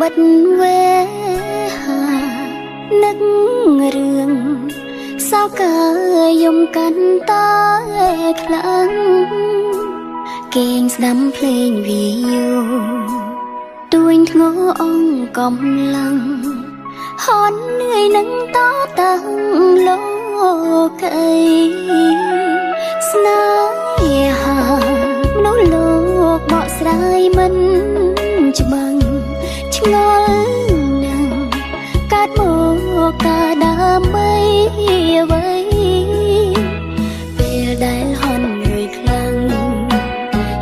បិទវេហានឹករឿងសោកាយំកាន់តែខ្លាំងគេងស្ដាំភ្លេងវីយូទួញធ្ងអងកំឡឹងហន់នឿយនឹងតតាំងលោកអីស្នេហាមនុស្សលោកបកស្រាយមិនច្បាំងឆ្ងល់នឹងកាត់មកកាដើម្បីអ្វីពេលដែលហន់នឿយខ្លាំង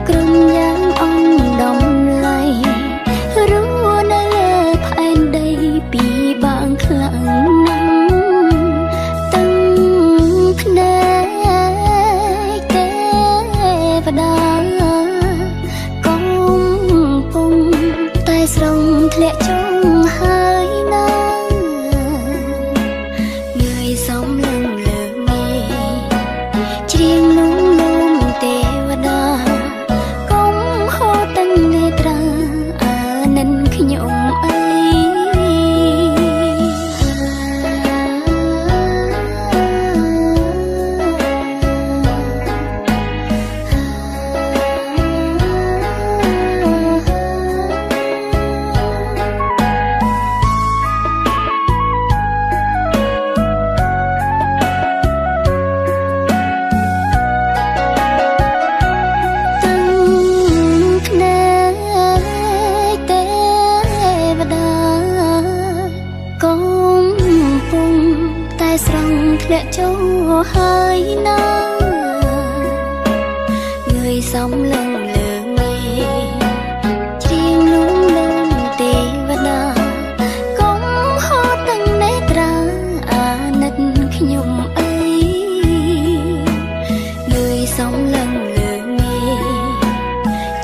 ក្រុមយ៉ាងអងដំឡៃរស់នៅលើផែនដីពីបាងខ្លាំងណាស់ទាំងភ្នែកទេវតាកំពុងតែស្រង់ធ្លាក់ចុងហើយណាងើយសំលឹងលើមេច្រៀងលងលំទេវតាកុំហូរទាំងនេត្រាអានិនខ្ញុំអី ទាំងភ្នែកទេវតាកំពុងតែស្រង់ធ្លាក់ចូលហើយណាងើយសំលឹងលើមេច្រៀងលងលំទេវតាកុំហូរទាំងនេត្រាអាណិតខ្ញុំអីងើយសំលឹងលើមេ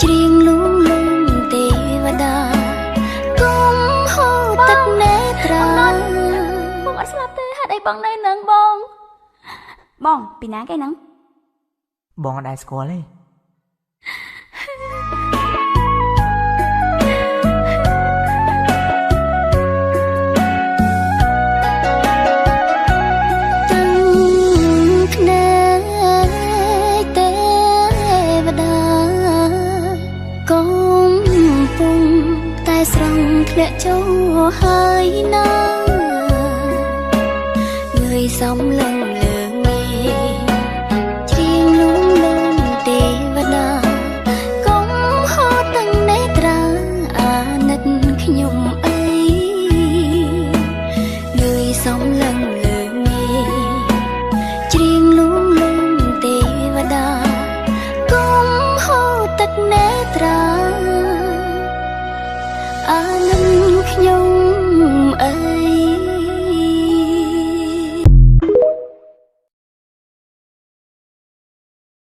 ច្រៀងលងលំទេវតាកុំហូរទឹកនេត្រា បងអត់ស្លាប់ទេហេតុអីបងនៅនឹងបងបងពីណាគេហ្នឹង បងអត់ដែលស្គាល់ទេ ទាំងភ្នែកទេវតាកំពុងតែស្រង់ធ្លាក់ចូលហើយណាងើយសំលឹងលើមេច្រៀងលងលំទេវតាកុំហូរទាំងនេត្រាអាណិតខ្ញុំអីងើយសំលឹងលើមេច្រៀងលងលំទេវតាកុំហូរទឹកនេត្រាអាណិតខ្ញុំអី